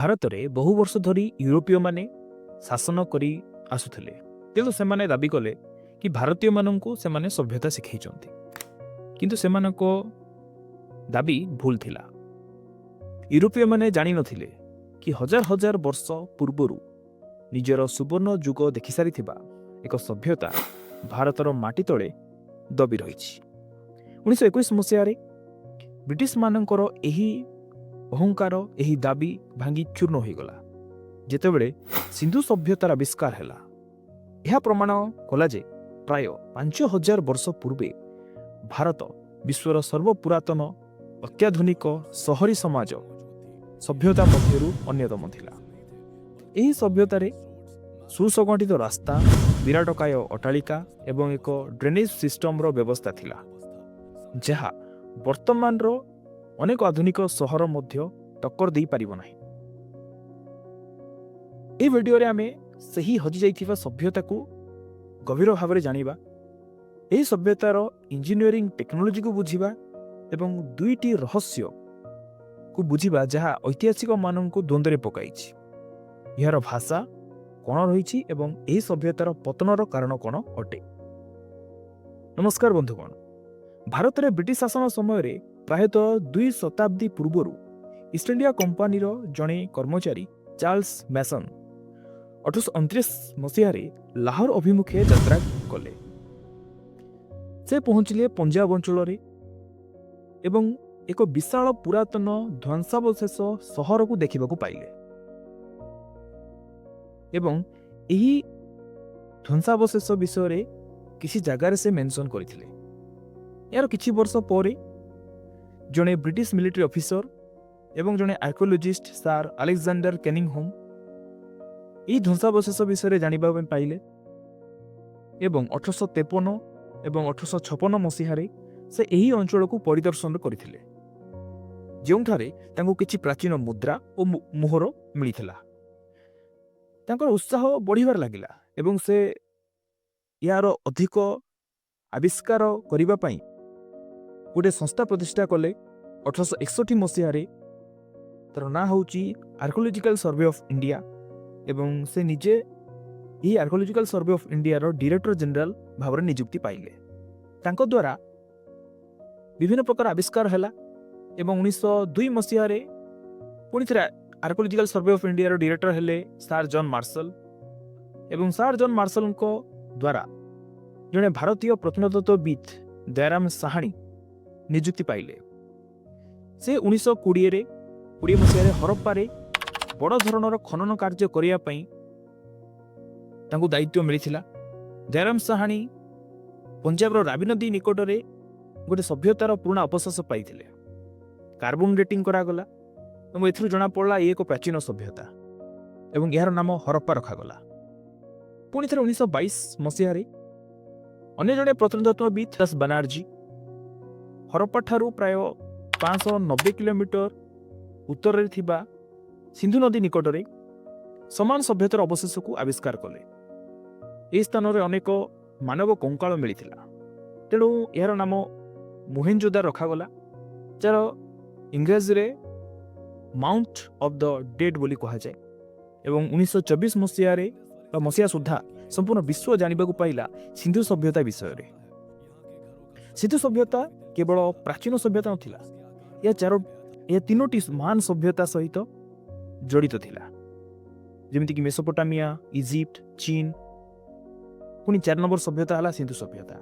ଭାରତରେ ବହୁ ବର୍ଷ ଧରି ୟୁରୋପୀୟମାନେ ଶାସନ କରି ଆସୁଥିଲେ, ତେଣୁ ସେମାନେ ଦାବି କଲେ କି ଭାରତୀୟମାନଙ୍କୁ ସେମାନେ ସଭ୍ୟତା ଶିଖେଇଛନ୍ତି। କିନ୍ତୁ ସେମାନଙ୍କ ଦାବି ଭୁଲ ଥିଲା। ୟୁରୋପୀୟମାନେ ଜାଣିନଥିଲେ କି ହଜାର ହଜାର ବର୍ଷ ପୂର୍ବରୁ ନିଜର ସୁବର୍ଣ୍ଣ ଯୁଗ ଦେଖିସାରିଥିବା ଏକ ସଭ୍ୟତା ଭାରତର ମାଟି ତଳେ ଦବି ରହିଛି। 1921 ମସିହାରେ ବ୍ରିଟିଶମାନଙ୍କର ଏହି ଅହଙ୍କାର, ଏହି ଦାବି ଭାଙ୍ଗି ଚୂର୍ଣ୍ଣ ହୋଇଗଲା, ଯେତେବେଳେ ସିନ୍ଧୁ ସଭ୍ୟତାର ଆବିଷ୍କାର ହେଲା। ଏହା ପ୍ରମାଣ କଲା ଯେ ପ୍ରାୟ 5000 ବର୍ଷ ପୂର୍ବେ ଭାରତ ବିଶ୍ୱର ସର୍ବପୁରାତନ ଅତ୍ୟାଧୁନିକ ସହରୀ ସମାଜ ସଭ୍ୟତା ମଧ୍ୟରୁ ଅନ୍ୟତମ ଥିଲା। ଏହି ସଭ୍ୟତାରେ ସୁସଂଗଠିତ ରାସ୍ତା, ବିରାଟକାୟ ଅଟ୍ଟାଳିକା ଏବଂ ଏକ ଡ୍ରେନେଜ୍ ସିଷ୍ଟମର ବ୍ୟବସ୍ଥା ଥିଲା, ଯାହା ବର୍ତ୍ତମାନର ଅନେକ ଆଧୁନିକ ସହର ମଧ୍ୟ ଟକ୍କର ଦେଇପାରିବ ନାହିଁ। ଏହି ଭିଡ଼ିଓରେ ଆମେ ସେହି ହଜିଯାଇଥିବା ସଭ୍ୟତାକୁ ଗଭୀର ଭାବରେ ଜାଣିବା, ଏହି ସଭ୍ୟତାର ଇଞ୍ଜିନିୟରିଂ ଟେକ୍ନୋଲୋଜିକୁ ବୁଝିବା ଏବଂ ଦୁଇଟି ରହସ୍ୟକୁ ବୁଝିବା, ଯାହା ଐତିହାସିକମାନଙ୍କୁ ଦ୍ୱନ୍ଦ୍ୱରେ ପକାଇଛି। ଏହାର ଭାଷା କ'ଣ ରହିଛି ଏବଂ ଏହି ସଭ୍ୟତାର ପତନର କାରଣ କ'ଣ ଅଟେ? ନମସ୍କାର ବନ୍ଧୁଗଣ। ଭାରତରେ ବ୍ରିଟିଶ ଶାସନ ସମୟରେ ପ୍ରାୟତଃ 2 ଶତାବ୍ଦୀ ପୂର୍ବରୁ ଇଷ୍ଟ ଇଣ୍ଡିଆ କମ୍ପାନୀର ଜଣେ କର୍ମଚାରୀ ଚାର୍ଲସ ମ୍ୟାସନ୍ 1829 ମସିହାରେ ଲାହୋର ଅଭିମୁଖେ ଯାତ୍ରା କଲେ। ସେ ପହଞ୍ଚିଲେ ପଞ୍ଜାବ ଅଞ୍ଚଳରେ ଏବଂ ଏକ ବିଶାଳ ପୁରାତନ ଧ୍ୱଂସାବଶେଷ ସହରକୁ ଦେଖିବାକୁ ପାଇଲେ ଏବଂ ଏହି ଧ୍ୱଂସାବଶେଷ ବିଷୟରେ କିଛି ଜାଗାରେ ସେ ମେନସନ୍ କରିଥିଲେ। ଏହାର କିଛି ବର୍ଷ ପରେ ଜଣେ ବ୍ରିଟିଶ ମିଲିଟାରୀ ଅଫିସର ଏବଂ ଜଣେ ଆର୍କିଓଲୋଜିଷ୍ଟ ସାର୍ ଆଲେକ୍ଜାଣ୍ଡାର କେନିଂହୋମ୍ ଏହି ଧ୍ୱଂସାବଶେଷ ବିଷୟରେ ଜାଣିବା ପାଇଁ ପାଇଲେ ଏବଂ 1853 ଏବଂ 1856 ମସିହାରେ ସେ ଏହି ଅଞ୍ଚଳକୁ ପରିଦର୍ଶନ କରିଥିଲେ, ଯେଉଁଠାରେ ତାଙ୍କୁ କିଛି ପ୍ରାଚୀନ ମୁଦ୍ରା ଓ ମୋହର ମିଳିଥିଲା। ତାଙ୍କର ଉତ୍ସାହ ବଢ଼ିବାରେ ଲାଗିଲା ଏବଂ ସେ ଏହାର ଅଧିକ ଆବିଷ୍କାର କରିବା ପାଇଁ ଗୋଟିଏ ସଂସ୍ଥା ପ୍ରତିଷ୍ଠା କଲେ 1861 ମସିହାରେ। ତାର ନାଁ ହେଉଛି ଆର୍କୋଲୋଜିକାଲ ସର୍ଭେ ଅଫ୍ ଇଣ୍ଡିଆ ଏବଂ ସେ ନିଜେ ଏହି ଆର୍କୋଲୋଜିକାଲ ସର୍ଭେ ଅଫ୍ ଇଣ୍ଡିଆର ଡିରେକ୍ଟର ଜେନେରାଲ ଭାବରେ ନିଯୁକ୍ତି ପାଇଲେ। ତାଙ୍କ ଦ୍ୱାରା ବିଭିନ୍ନ ପ୍ରକାର ଆବିଷ୍କାର ହେଲା ଏବଂ 1902 ମସିହାରେ ପୁଣି ଥରେ ଆର୍କୋଲୋଜିକାଲ ସର୍ଭେ ଅଫ୍ ଇଣ୍ଡିଆର ଡିରେକ୍ଟର ହେଲେ ସାର୍ ଜନ୍ ମାର୍ଶଲ ଏବଂ ସାର୍ ଜନ୍ ମାର୍ଶଲଙ୍କ ଦ୍ୱାରା ଜଣେ ଭାରତୀୟ ପ୍ରତ୍ନତତ୍ତ୍ୱବିତ୍ ଦୟାରାମ ସାହାଣୀ ନିଯୁକ୍ତି ପାଇଲେ। ସେ 1920 ମସିହାରେ ହରପ୍ପାରେ ବଡ଼ ଧରଣର ଖନନ କାର୍ଯ୍ୟ କରିବା ପାଇଁ ତାଙ୍କୁ ଦାୟିତ୍ୱ ମିଳିଥିଲା। ଦୟାରାମ ସାହାଣୀ ପଞ୍ଜାବର ରାବି ନଦୀ ନିକଟରେ ଗୋଟେ ସଭ୍ୟତାର ପୁରୁଣା ଅବଶେଷ ପାଇଥିଲେ। କାର୍ବନ ଡେଟିଂ କରାଗଲା ଏବଂ ଏଥିରୁ ଜଣାପଡ଼ିଲା, ଇଏ ଏକ ପ୍ରାଚୀନ ସଭ୍ୟତା ଏବଂ ଏହାର ନାମ ହରପ୍ପା ରଖାଗଲା। ପୁଣି ଥରେ 1922 ମସିହାରେ ଅନ୍ୟ ଜଣେ ପ୍ରତ୍ନତତ୍ତ୍ୱବିତ୍ ଦାସ ବାନାର୍ଜୀ ହରପ୍ପା ଠାରୁ ପ୍ରାୟ 590 କିଲୋମିଟର ଉତ୍ତରରେ ଥିବା ସିନ୍ଧୁ ନଦୀ ନିକଟରେ ସମାନ ସଭ୍ୟତାର ଅବଶେଷକୁ ଆବିଷ୍କାର କଲେ। ଏହି ସ୍ଥାନରେ ଅନେକ ମାନବ କଙ୍କାଳ ମିଳିଥିଲା, ତେଣୁ ଏହାର ନାମ ମୋହେଞ୍ଜୋଦାର ରଖାଗଲା, ଯାହାର ଇଂରାଜୀରେ ମାଉଣ୍ଟ ଅଫ୍ the dead ବୋଲି କୁହାଯାଏ। ଏବଂ 1924 ମସିହାରେ ବା ମସିହା ସୁଦ୍ଧା ସମ୍ପୂର୍ଣ୍ଣ ବିଶ୍ୱ ଜାଣିବାକୁ ପାଇଲା ସିନ୍ଧୁ ସଭ୍ୟତା ବିଷୟରେ। ସିନ୍ଧୁ ସଭ୍ୟତା କେବଳ ପ୍ରାଚୀନ ସଭ୍ୟତା ନଥିଲା, ଏହା ତିନୋଟି ମହାନ ସଭ୍ୟତା ସହିତ ଜଡ଼ିତ ଥିଲା, ଯେମିତିକି ମେସୋପୋଟାମିଆ, ଇଜିପ୍ଟ, ଚୀନ। ପୁଣି 4 ନମ୍ବର ସଭ୍ୟତା ହେଲା ସିନ୍ଧୁ ସଭ୍ୟତା।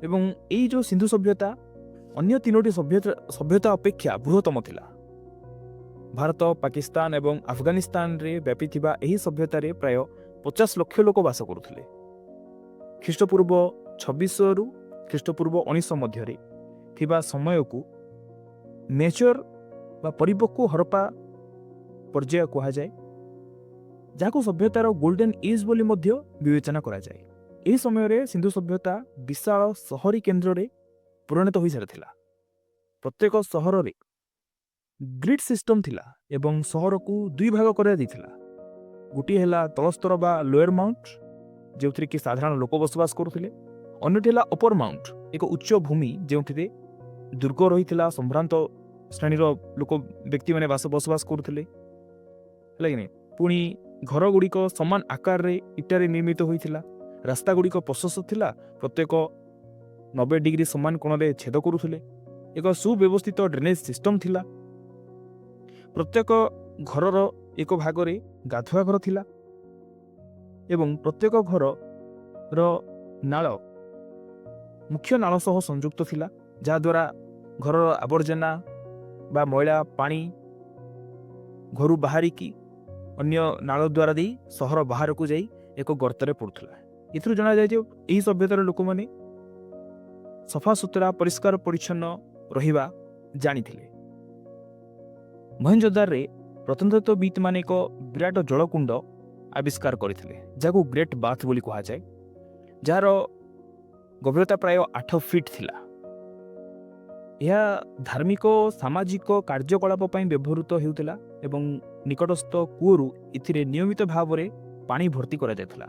ଏବଂ ଏଇ ଯେଉଁ ସିନ୍ଧୁ ସଭ୍ୟତା ଅନ୍ୟ ତିନୋଟି ସଭ୍ୟତା ଅପେକ୍ଷା ବୃହତ୍ତମ ଥିଲା। ଭାରତ, ପାକିସ୍ତାନ ଏବଂ ଆଫଗାନିସ୍ତାନରେ ବ୍ୟାପିଥିବା ଏହି ସଭ୍ୟତାରେ ପ୍ରାୟ 50 ଲକ୍ଷ ଲୋକ ବାସ କରୁଥିଲେ। ଖ୍ରୀଷ୍ଟପୂର୍ବ 2600ରୁ ଖ୍ରୀଷ୍ଟପୂର୍ବ 1900 ମଧ୍ୟରେ ଥିବା ସମୟକୁ ମେଚର ବା ପରିପକ୍ୱ ହରପ୍ପା ପର୍ଯ୍ୟାୟ କୁହାଯାଏ, ଯାହାକୁ ସଭ୍ୟତାର ଗୋଲ୍ଡେନ୍ ଏଜ୍ ବୋଲି ମଧ୍ୟ ବିବେଚନା କରାଯାଏ। ଏହି ସମୟରେ ସିନ୍ଧୁ ସଭ୍ୟତା ବିଶାଳ ସହରୀ କେନ୍ଦ୍ରରେ ପରିଣତ ହୋଇସାରିଥିଲା। ପ୍ରତ୍ୟେକ ସହରରେ ଗ୍ରିଡ୍ ସିଷ୍ଟମ ଥିଲା ଏବଂ ସହରକୁ ଦୁଇ ଭାଗ କରାଯାଇଥିଲା। ଗୋଟିଏ ହେଲା ତଳସ୍ତର ବା ଲୋୟର ମାଉଣ୍ଟ, ଯେଉଁଥିରେ କି ସାଧାରଣ ଲୋକ ବସବାସ କରୁଥିଲେ। ଅନ୍ୟଟି ହେଲା ଅପର ମାଉଣ୍ଟ, ଏକ ଉଚ୍ଚ ଭୂମି, ଯେଉଁଥିରେ ଦୁର୍ଗ ରହିଥିଲା, ସମ୍ଭ୍ରାନ୍ତ ଶ୍ରେଣୀର ଲୋକ, ବ୍ୟକ୍ତିମାନେ ବସବାସ କରୁଥିଲେ, ହେଲା କି ନାହିଁ? ପୁଣି ଘରଗୁଡ଼ିକ ସମାନ ଆକାରରେ ଇଟାରେ ନିର୍ମିତ ହୋଇଥିଲା। ରାସ୍ତାଗୁଡ଼ିକ ପ୍ରଶସ୍ତ ଥିଲା, ପ୍ରତ୍ୟେକ 90 ଡିଗ୍ରୀ ସମାନ କୋଣରେ ଛେଦ କରୁଥିଲେ। ଏକ ସୁବ୍ୟବସ୍ଥିତ ଡ୍ରେନେଜ୍ ସିଷ୍ଟମ ଥିଲା। ପ୍ରତ୍ୟେକ ଘରର ଏକ ଭାଗରେ ଗାଧୁଆ ଘର ଥିଲା ଏବଂ ପ୍ରତ୍ୟେକ ଘରର ନାଳ ମୁଖ୍ୟ ନାଳ ସହ ସଂଯୁକ୍ତ ଥିଲା, ଯାହାଦ୍ୱାରା ଘରର ଆବର୍ଜନା ବା ମଇଳା ପାଣି ଘରୁ ବାହାରିକି ଅନ୍ୟ ନାଳ ଦ୍ୱାରା ଦେଇ ସହର ବାହାରକୁ ଯାଇ ଏକ ଗର୍ତ୍ତରେ ପଡ଼ୁଥିଲା। ଏଥିରୁ ଜଣାଯାଏ ଯେ ଏହି ସଭ୍ୟତାର ଲୋକମାନେ ସଫାସୁତୁରା, ପରିଷ୍କାର ପରିଚ୍ଛନ୍ନ ରହିବା ଜାଣିଥିଲେ। ମହେଞ୍ଜୋଦାରରେ ପ୍ରତ୍ନତତ୍ତ୍ୱବିତ୍ ମାନେ ଏକ ବିରାଟ ଜଳକୁଣ୍ଡ ଆବିଷ୍କାର କରିଥିଲେ, ଯାହାକୁ ଗ୍ରେଟ୍ ବାଥ୍ ବୋଲି କୁହାଯାଏ, ଯାହାର ଗଭୀରତା ପ୍ରାୟ 8 ଫିଟ୍ ଥିଲା। ଏହା ଧାର୍ମିକ ଓ ସାମାଜିକ କାର୍ଯ୍ୟକଳାପ ପାଇଁ ବ୍ୟବହୃତ ହେଉଥିଲା ଏବଂ ନିକଟସ୍ଥ କୂଅରୁ ଏଥିରେ ନିୟମିତ ଭାବରେ ପାଣି ଭର୍ତ୍ତି କରାଯାଉଥିଲା।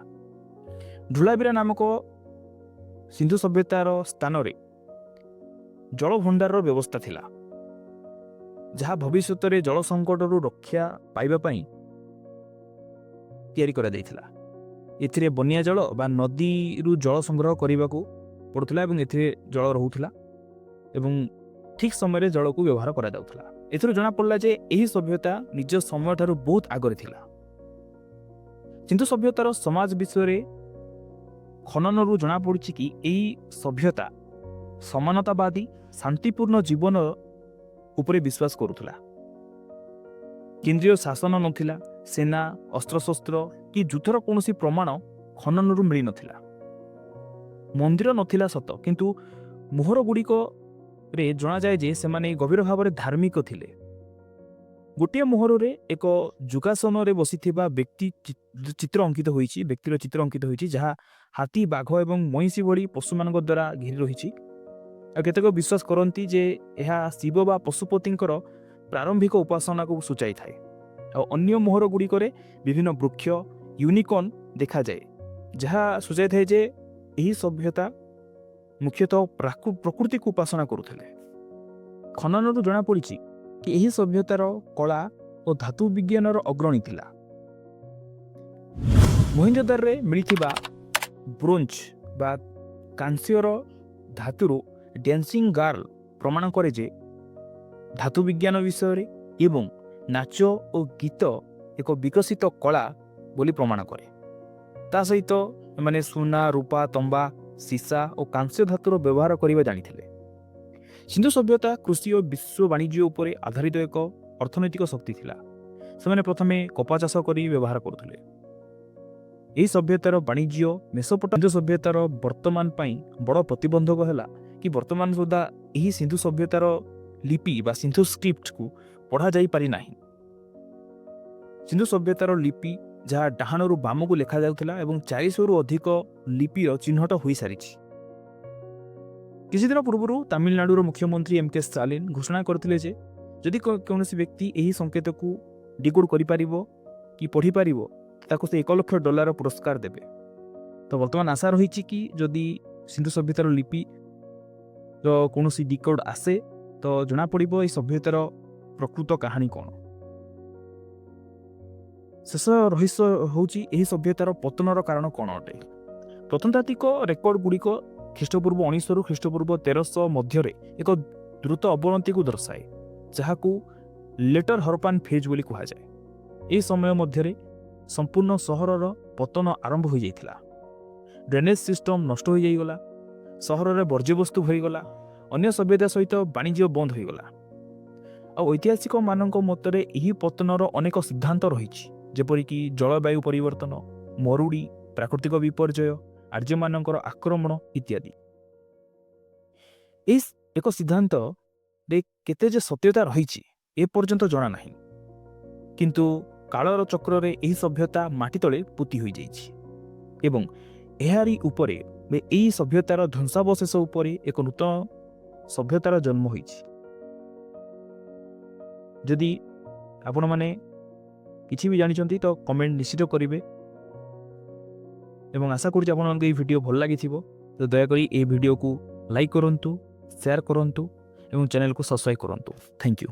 ଢୋଲାଭିରା ନାମକ ସିନ୍ଧୁ ସଭ୍ୟତାର ସ୍ଥାନରେ ଜଳଭଣ୍ଡାରର ବ୍ୟବସ୍ଥା ଥିଲା, ଯାହା ଭବିଷ୍ୟତରେ ଜଳ ସଙ୍କଟରୁ ରକ୍ଷା ପାଇବା ପାଇଁ ତିଆରି କରାଯାଇଥିଲା। ଏଥିରେ ବନ୍ୟା ଜଳ ବା ନଦୀରୁ ଜଳ ସଂଗ୍ରହ କରିବାକୁ ପଡ଼ୁଥିଲା ଏବଂ ଏଥିରେ ଜଳ ରହୁଥିଲା ଏବଂ ଠିକ୍ ସମୟରେ ଜଳକୁ ବ୍ୟବହାର କରାଯାଉଥିଲା। ଏଥିରୁ ଜଣାପଡ଼ିଲା ଯେ ଏହି ସଭ୍ୟତା ନିଜ ସମୟଠାରୁ ବହୁତ ଆଗରେ ଥିଲା। ସିନ୍ଧୁ ସଭ୍ୟତାର ସମାଜ ବିଷୟରେ ଖନନରୁ ଜଣାପଡ଼ୁଛି କି ଏହି ସଭ୍ୟତା ସମାନତାବାଦୀ, ଶାନ୍ତିପୂର୍ଣ୍ଣ ଜୀବନ ଉପରେ ବିଶ୍ୱାସ କରୁଥିଲା। କେନ୍ଦ୍ରୀୟ ଶାସନ ନଥିଲା। ସେନା, ଅସ୍ତ୍ରଶସ୍ତ୍ର କି ଯୁଦ୍ଧର କୌଣସି ପ୍ରମାଣ ଖନନରୁ ମିଳିନଥିଲା। ମନ୍ଦିର ନଥିଲା ସତ, କିନ୍ତୁ ମୋହର ଗୁଡ଼ିକରେ ଜଣାଯାଏ ଯେ ସେମାନେ ଗଭୀର ଭାବରେ ଧାର୍ମିକ ଥିଲେ। ଗୋଟିଏ ମୋହରରେ ଏକ ଯୋଗାସନରେ ବସିଥିବା ବ୍ୟକ୍ତି ଚିତ୍ର ଅଙ୍କିତ ହୋଇଛି, ବ୍ୟକ୍ତିର ଚିତ୍ର ଅଙ୍କିତ ହୋଇଛି, ଯାହା ହାତୀ, ବାଘ ଏବଂ ମଇଁଷି ଭଳି ପଶୁମାନଙ୍କ ଦ୍ୱାରା ଘେରି ରହିଛି। ଆଉ କେତେକ ବିଶ୍ୱାସ କରନ୍ତି ଯେ ଏହା ଶିବ ବା ପଶୁପତିଙ୍କର ପ୍ରାରମ୍ଭିକ ଉପାସନାକୁ ସୂଚାଇଥାଏ। ଆଉ ଅନ୍ୟ ମୋହର ଗୁଡ଼ିକରେ ବିଭିନ୍ନ ବୃକ୍ଷ, ୟୁନିକର୍ନ ଦେଖାଯାଏ, ଯାହା ସୂଚାଇଥାଏ ଯେ ଏହି ସଭ୍ୟତା ମୁଖ୍ୟତଃ ପ୍ରକୃତିକୁ ଉପାସନା କରୁଥିଲେ। ଖନନରୁ ଜଣାପଡ଼ିଛି କି ଏହି ସଭ୍ୟତାର କଳା ଓ ଧାତୁ ବିଜ୍ଞାନର ଅଗ୍ରଣୀ ଥିଲା। ମହେଞ୍ଜୋଦାରରେ ମିଳିଥିବା ବ୍ରୋଞ୍ଜ ବା କାଂସ୍ୟର ଧାତୁରୁ ଡ୍ୟାନ୍ସିଂ ଗାର୍ଲ ପ୍ରମାଣ କରେ ଯେ ଧାତୁ ବିଜ୍ଞାନ ବିଷୟରେ ଏବଂ ନାଚ ଓ ଗୀତ ଏକ ବିକଶିତ କଳା ବୋଲି ପ୍ରମାଣ କରେ। ତା ସହିତ ଏମାନେ ସୁନା, ରୂପା, ତମ୍ବା, ସୀସା ଓ କାଂସ୍ୟ ଧାତୁର ବ୍ୟବହାର କରିବା ଜାଣିଥିଲେ। ସିନ୍ଧୁ ସଭ୍ୟତା କୃଷି ଓ ବିଶ୍ୱ ବାଣିଜ୍ୟ ଉପରେ ଆଧାରିତ ଏକ ଅର୍ଥନୈତିକ ଶକ୍ତି ଥିଲା। ସେମାନେ ପ୍ରଥମେ କପା ଚାଷ କରି ବ୍ୟବହାର କରୁଥିଲେ। ଏହି ସଭ୍ୟତାର ବାଣିଜ୍ୟ ମେସୋପଟାମିଆ। ସିନ୍ଧୁ ସଭ୍ୟତାର ବର୍ତ୍ତମାନ ପାଇଁ ବଡ଼ ପ୍ରତିବନ୍ଧକ ହେଲା କି ବର୍ତ୍ତମାନ ସୁଦ୍ଧା ଏହି ସିନ୍ଧୁ ସଭ୍ୟତାର ଲିପି ବା ସିନ୍ଧୁ ସ୍କ୍ରିପ୍ଟକୁ ପଢ଼ାଯାଇପାରି ନାହିଁ। ସିନ୍ଧୁ ସଭ୍ୟତାର ଲିପି, ଯାହା ଡାହାଣରୁ ବାମକୁ ଲେଖାଯାଉଥିଲା ଏବଂ 400ରୁ ଅଧିକ ଲିପିର ଚିହ୍ନଟ ହୋଇସାରିଛି। କିଛିଦିନ ପୂର୍ବରୁ ତାମିଲନାଡୁର ମୁଖ୍ୟମନ୍ତ୍ରୀ ଏମ୍ କେ ଷ୍ଟାଲିନ ଘୋଷଣା କରିଥିଲେ ଯେ ଯଦି କୌଣସି ବ୍ୟକ୍ତି ଏହି ସଂକେତକୁ ଡିକୋଡ୍ କରିପାରିବ କି ପଢ଼ିପାରିବ, ତାକୁ ସେ 1 ଲକ୍ଷ ଡଲାର ପୁରସ୍କାର ଦେବେ। ତ ବର୍ତ୍ତମାନ ଆଶା ରହିଛି କି ଯଦି ସିନ୍ଧୁ ସଭ୍ୟତାର ଲିପିର କୌଣସି ଡିକୋଡ୍ ଆସେ, ତ ଜଣାପଡ଼ିବ ଏହି ସଭ୍ୟତାର ପ୍ରକୃତ କାହାଣୀ କ'ଣ। ଶେଷ ରହସ୍ୟ ହେଉଛି, ଏହି ସଭ୍ୟତାର ପତନର କାରଣ କ'ଣ ଅଟେ? ପ୍ରତ୍ନତାତ୍ତ୍ୱିକ ରେକର୍ଡ ଗୁଡ଼ିକ ଖ୍ରୀଷ୍ଟପୂର୍ବ 1900ରୁ ଖ୍ରୀଷ୍ଟପୂର୍ବ 1300 ମଧ୍ୟରେ ଏକ ଦ୍ରୁତ ଅବନତିକୁ ଦର୍ଶାଏ, ଯାହାକୁ ଲେଟର ହରପାନ ଫେଜ୍ ବୋଲି କୁହାଯାଏ। ଏହି ସମୟ ମଧ୍ୟରେ ସମ୍ପୂର୍ଣ୍ଣ ସହରର ପତନ ଆରମ୍ଭ ହୋଇଯାଇଥିଲା। ଡ୍ରେନେଜ୍ ସିଷ୍ଟମ ନଷ୍ଟ ହୋଇଯାଇଗଲା, ସହରରେ ବର୍ଜ୍ୟବସ୍ତୁ ଭରିଗଲା, ଅନ୍ୟ ସଭ୍ୟତା ସହିତ ବାଣିଜ୍ୟ ବନ୍ଦ ହୋଇଗଲା। ଆଉ ଐତିହାସିକମାନଙ୍କ ମତରେ ଏହି ପତନର ଅନେକ ସିଦ୍ଧାନ୍ତ ରହିଛି, ଯେପରିକି ଜଳବାୟୁ ପରିବର୍ତ୍ତନ, ମରୁଡ଼ି, ପ୍ରାକୃତିକ ବିପର୍ଯ୍ୟୟ, ଆର୍ଯ୍ୟମାନଙ୍କର ଆକ୍ରମଣ ଇତ୍ୟାଦି। ଏହି ଏକ ସିଦ୍ଧାନ୍ତରେ କେତେ ଯେ ସତ୍ୟତା ରହିଛି, ଏପର୍ଯ୍ୟନ୍ତ ଜଣା ନାହିଁ। କିନ୍ତୁ କାଳର ଚକ୍ରରେ ଏହି ସଭ୍ୟତା ମାଟି ତଳେ ପୋତି ହୋଇଯାଇଛି ଏବଂ ଏହାରି ଉପରେ ବା ଏହି ସଭ୍ୟତାର ଧ୍ୱଂସାବଶେଷ ଉପରେ ଏକ ନୂତନ ସଭ୍ୟତାର ଜନ୍ମ ହୋଇଛି। ଯଦି ଆପଣମାନେ କିଛି ବି ଜାଣିଛନ୍ତି, ତ କମେଣ୍ଟ ନିଶ୍ଚିତ କରିବେ ଏବଂ ଆଶା କରୁଛି ଆପଣମାନଙ୍କୁ ଏହି ଭିଡ଼ିଓ ଭଲ ଲାଗିଥିବ। ତ ଦୟାକରି ଏହି ଭିଡ଼ିଓକୁ ଲାଇକ୍ କରନ୍ତୁ, ସେୟାର କରନ୍ତୁ ଏବଂ ଚ୍ୟାନେଲକୁ ସବସ୍କ୍ରାଇବ୍ କରନ୍ତୁ। Thank you.